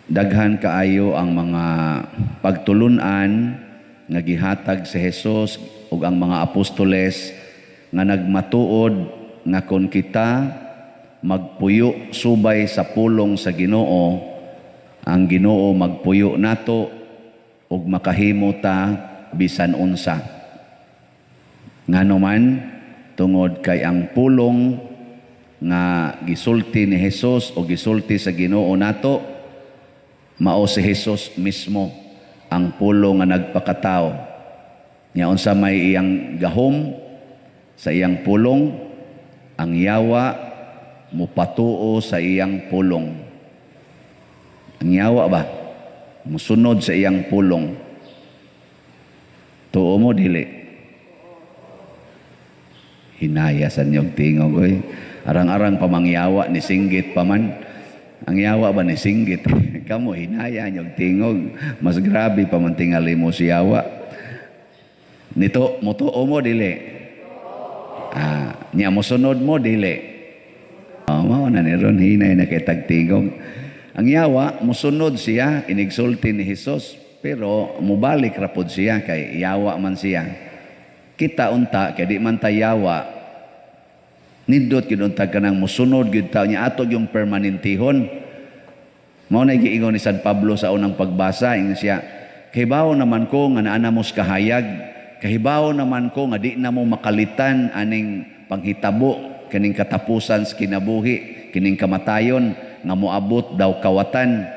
Daghan kaayo ang mga pagtulunan nga gihatag si Jesus ug ang mga apostoles nga nagmatuod nga kon kita magpuyo subay sa pulong sa Ginoo, ang Ginoo magpuyo nato ug makahimo ta bisan unsa. Ngano man? Tungod kay ang pulong nga gisulti ni Jesus o gisulti sa Ginoo nato, mao si Jesus mismo ang pulong nga nagpakatao. Nya unsa may iyang gahom sa iyang pulong? Ang yawa mupatuo sa iyang pulong. Ang yawa ba musunod sa iyang pulong? Tuo mo, dili? Hinaya sa inyong tingog, oy. Arang-arang pamangyawa ni singgit pa man. Ang yawa ba ni singgit? Kamo hinaya inyong tingog. Mas grabe pa man tingali mo si yawa. Nito, mutuo mo, dili? Ah, nya mosunod mo, dili? Oh, mao na ni ron, hinay na kay tagtingog. Ang yawa musunod siya inigsulti ni Jesus, pero mubalik ra pod siya kay yawa man siya. Kita unta kay di man ta yawa, nindot gyud unta kanang musunod gyud ta nya ato yung permanentihon. Mao na giingon ni San Pablo sa unang pagbasa, ingon siya, "Kahibaw naman ko nga naa na mos kahayag, kahibaw naman ko nga di na mo makalitan aning panghitabo kining katapusan sa kinabuhi, kining kamatayon nga moabot daw kawatan.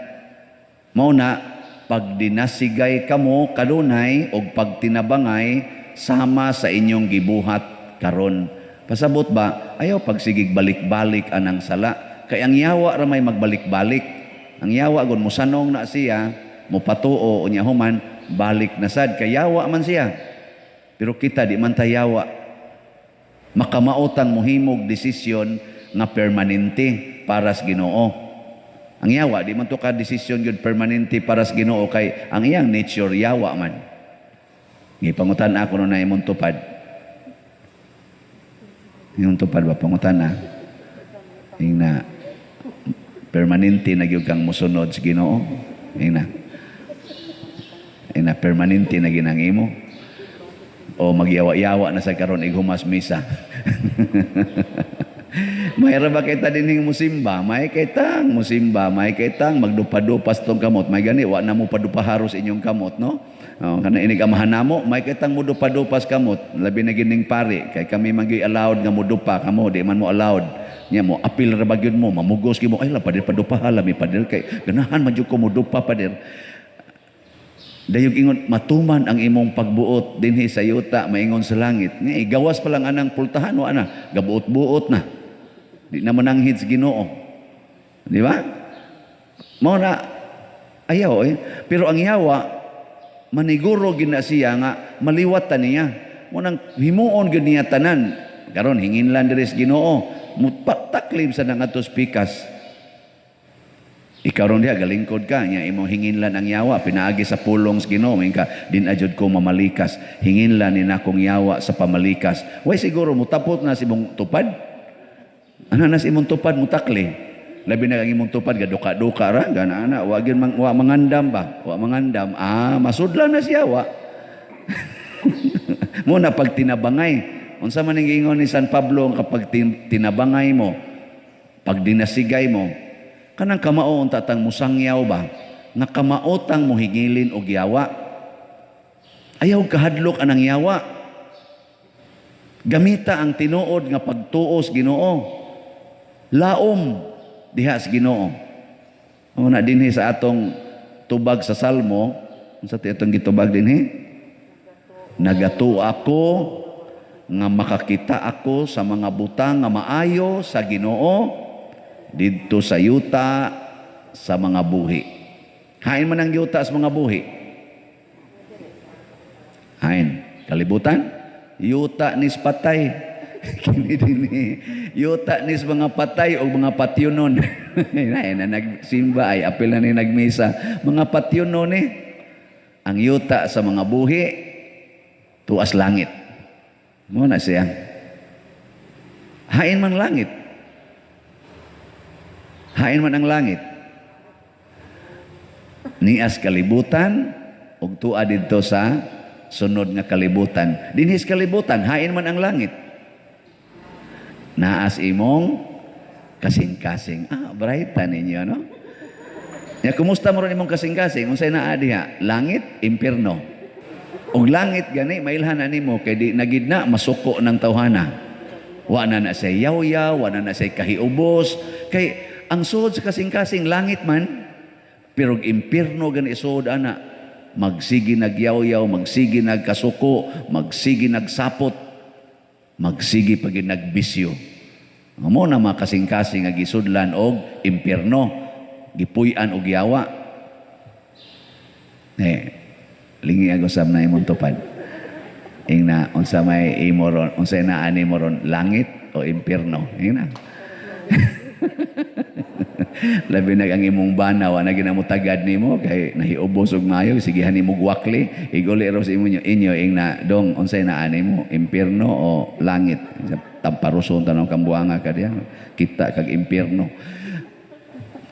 Mao na pagdinasigay kamo kanunay og pagtinabangay sama sa inyong gibuhat karon." Pasabot ba, ayaw pagsigig balik-balik anang sala. Kay ang yawa ra may magbalik-balik. Ang yawa gon musanong na siya, mupatuo, unya human balik na sad kay yawa man siya. Pero kita di man ta yawa. Makamaotang muhimog desisyon nga permanente para sa Ginoo. Ang yawa di man to ka desisyon gyud permanente para sa Ginoo kay ang iyang nature yawa man. Gipangutan ako no na imong tupad. Imong tupad ba, pangutan na? Ingna, permanente na gyud kang mosunod sa Ginoo. Ingna. Ingna, permanente na ginang imo. O magyawa-yawa na sa karon ighumas misa. May ra ba kita dinhing musimba? May kitang musimba, may kitang magdupa-dupas tong kamot. May gani wa na mo padupaharos inyong kamot, no? Oh, kana inig amahan namo, may kitang mudupa-dupas kamot. Labi na gining pari kay kami man gyud allowed nga mudupa, kamo di man mo allowed. Nya mo apil ra ba gyud mo, mamugos gyud mo, "Ay la pader, padupaha lami pader kay ganahan man jud ko mudupa, pader." Dayog ingon, "Matuman ang imong pagbuot dinhi sa yuta maingon sa langit." Nga gawas pa lang anang pultahan, wa na, gabuot-buot na. Di na mananghid sa Ginoo. Di ba? Mao na ayaw eh. Pero ang yawa maniguro gid na siya nga maliwat ta niya. Mo nang himuon gid niya tanan. Karon hingin lang diri sa Ginoo, mutaklib sa nangadto pikas. Ikaw ron diha galingkod ka nya imong hinginlan ang yawa pinaagi sa pulong sa Ginoo, ingon ka, "Din ajud ko mamalikas, hinginlan ni nakong yawa sa pamalikas." Way siguro mutapot na si imong tupad. Ano na si imong tupad mutakli. Labi na ang imong tupad gaduka-duka ra gana ana, wa gyud mang, wa mangandam ba? Wa mangandam. Ah, masudlan na siya wa. Mo na pag tinabangay. Unsa man ang giingon ni San Pablo kapag tinabangay mo, pag dinasigay mo, kanang kamao unta tang musangyaw ba nga kamaotang mohingilin og yawa. Ayaw kahadlok anang yawa. Gamita ang tinuod nga pagtuos Ginoo. Laom diha sa Ginoo. Mao na dinhi sa atong tubag sa Salmo, unsa ti atong gitubag dinhi? Nagatuo ako nga makakita ako sa mga butang nga maayo sa Ginoo didto sa yuta sa mga buhi. Hain man ang yuta sa mga buhi? Hain. Kalibutan? Yuta nis patay. Kini dinhi. Yuta nis mga patay o mga patyunon. Ay, na nagsimba ay apil na ni nagmisa. Mga patyunon eh. Ang yuta sa mga buhi tuas langit. Mo na siya. Hain man langit. Hain man ang langit. Nias kalibutan ug tua didto sa sunod nga kalibutan. Dinhis kalibutan, hain man ang langit. Naas imong kasing-kasing. Ah, bright ninyo, no? Ya, kumusta mo ron imong kasing-kasing? Unsay naa diha? Langit, impierno. Og langit gani mailhan na nimo kay di nagid na masuko ng tawhana. Wa na na say yawyaw, wa na na say kahiubos. Kay ang suod sa kasing-kasing langit man, pero og impierno gani suod ana, magsige nagyawyaw, magsige nagkasuko, magsige nagsapot, magsige pag nagbisyo. Mo na mga kasing-kasing nga gisudlan og impierno, gipuy-an og yawa. Eh, lingi ako sa na imong tupad. Ingna unsa may imo ron, unsay naa nimo ron, langit o impierno? Ingna. Labi na ang imong bana, wa na ginamutagad nimo kay nahiubos og maayo, sigihan nimo gwakli, iguli ro sa imo inyo, ingna dong, unsay naa nimo, impierno o langit? Tamparuson tanong kambuanga ka diya, kita kag impierno.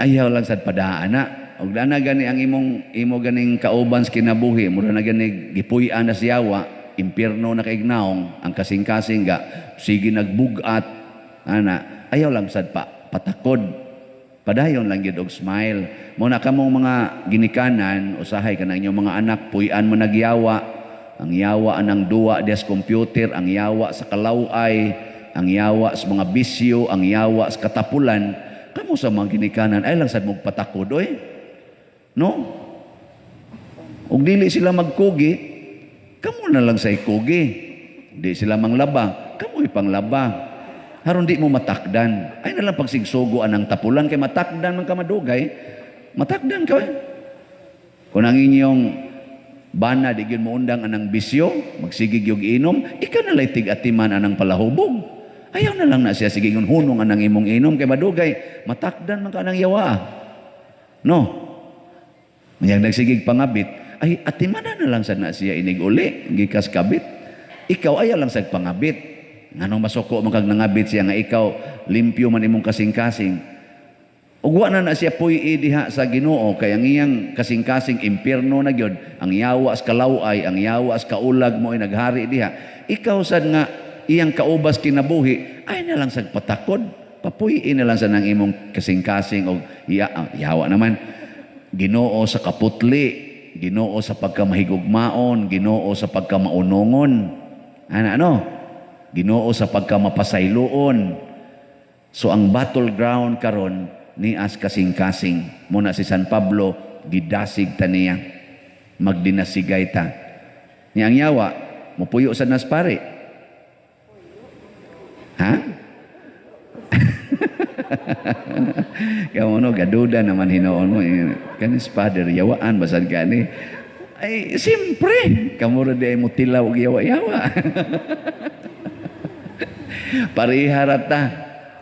Ayaw lang sad padaan na. Og dana gani ang imong imo ganing kauban sa kinabuhi, mura na gani gipuy-an na siyawa, impierno na kaignaong, ang kasing-kasing ga sige nagbugat ana, ayaw lang sad pa patakod. Padayon lang gyud og smile. Mo na kamong mga ginikanan, usahay kanang inyong mga anak puy-an mo nagyawa. Ang yawa anang duwa des computer, ang yawa sa kalaway, ang yawa sa mga bisyo, ang yawa sa katapulan. Kamo sa mga ginikanan ay lang sad mo patakod oy. No? Ug dili sila magkugi, kamo na lang sa kugi. Di sila manglaba, kamo ipanglaba. Haron di mo matakdan. Ay na lang pagsigsugo anang tapulan kay matakdan man ka madugay, matakdan ka. Eh. Kung ang inyong bana di gyud mo undang anang bisyo, magsigig yung inom, ikaw na lay tig-atiman anang palahubog. Ayaw na lang na siya sige hunong anang imong inom kay madugay, matakdan man ka anang yawa. No? Mayang nagsigig pangabit, ay atimanan na lang sad na siya inig uli, gikas kabit. Ikaw ayaw lang sad pangabit. Nganong masuko man kag nangabit siya nga ikaw limpyo man imong kasing-kasing. Ug wa na na siya puy diha sa Ginoo kay ang iyang kasing-kasing impierno na gyud, ang yawa sa kalaway, ang yawa sa kaulag mo ay naghari diha. Ikaw sad nga iyang kaubas kinabuhi, ay na lang sad patakod, papuy na lang sad ang imong kasing-kasing og yawa naman. Ginoo sa kaputli, Ginoo sa pagkamahigugmaon, Ginoo sa pagkamaunongon. Ana ano? Ginoo sa pagkamapasayloon. So ang battleground karon ni as kasing-kasing. Muna si San Pablo gidasig ta niya. Magdinasigay ta. Ni ang yawa mupuyo sa nas pare. Ha? Kamo no gaduda naman hinuon mo kanis father yawaan basad gani. Ay siyempre kamo ra di ay mo tilaw og yawa-yawa. Parihara ta.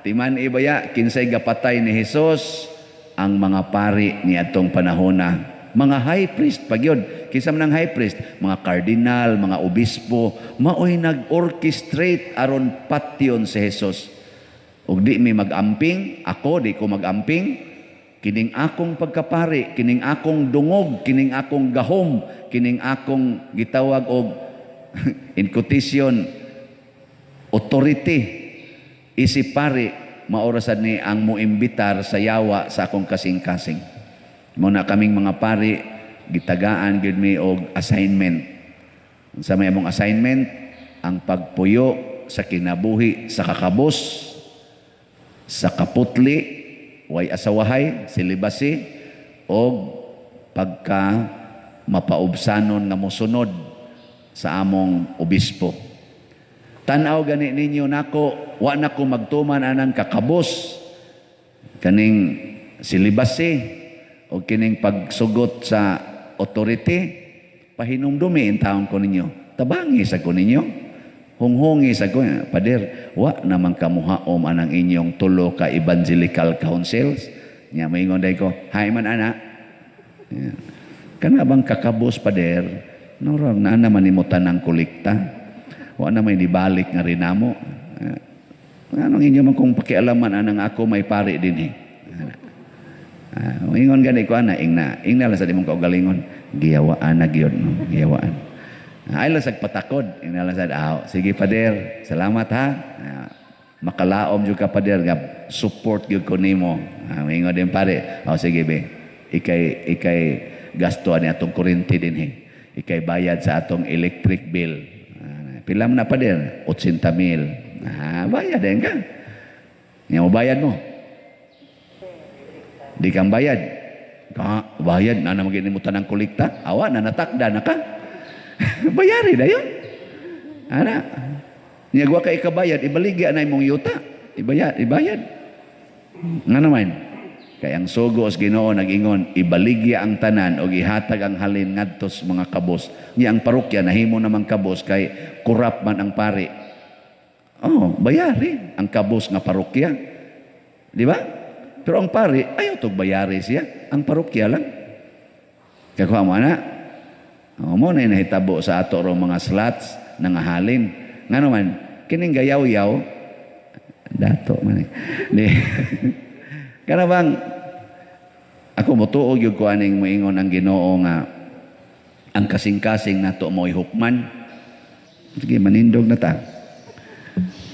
Timan ibaya kinsay gapatay ni Hesus ang mga pari ni atong panahona. Mga high priest pagyod. Kinsa man ang high priest? Mga cardinal, mga obispo, maoy nag-orchestrate aron patyon si Hesus. Ug di mi mag-amping, ako di ko mag-amping, kining akong pagkapari, kining akong dungog, kining akong gahom, kining akong gitawag og in quotation authority isip pari maorasad ni ang moimbitar sa yawa sa akong kasing-kasing. Muna kaming mga pari gitagaan gyud mi og assignment. Unsa may among assignment? Ang pagpuyo sa kinabuhi sa kakabos, sa kaputli, way asawahay, silibasi, og pagka mapaubsanon nga mosunod sa among obispo. Tan-aw gani ninyo nako, wa na ko magtuman anang kakabos kaning silibasi o kining pagsugot sa authority, pahinumdumi in taon ko ninyo. Tabangi sa ko ninyo. Hunghungi sa ko, pader, wa naman kamuhaom anang inyong tulo ka evangelical councils. Nya maingon day ko, hay man ana. Yeah. Kana bang kakabos, pader? Norang na naman nimo tanang kolekta. Wa na may nibalik nga rinamo. Anong inyo man kung pakialaman anang ako may pari din eh. Ingon gani ko ana, ingna, ingna lang sa imong kaugalingon, giyawaan na gyud, no? Giyawaan. Ay lang sa patakod, ingna lang sa, sige pader, salamat ha. Makalaom jud ka, pader, nga support gyud ko nimo. Ingon din pare, oh, sige be, ikay gasto ani atong kuryente dinhi. Ikay bayad sa atong electric bill. Pila man na, pader? 80 mil. Bayad din ka. Nga mo bayad mo. Di kang bayad. Ka, bayad na naman mo tanang kolekta. Awa na natakda na ka. Bayari na yun. Ana. Nya wa ka ikabayad, ibaligya na imong yuta. Ibayad, ibayad. Nga naman, kay ang sugo sa Ginoo nag-ingon, ibaligya ang tanan o ihatag ang halin ngadto sa mga kabos. Nya ang parokya nahimo namang kabos kay kurap man ang pari. Oh, bayari ang kabos nga parokya. Di ba? Pero ang pari, ayaw tog bayari siya. Ang parokya lang. Kakuha mo ana? O, mo na nahitabo sa ato rong mga slots nga halin. Nga naman, kining gayaw-yaw, dato man eh. Di, kana bang, ako motuo gyud ko aning moingon ang Ginoo nga ang kasing-kasing nato mo'y hukman. Sige, manindog na ta.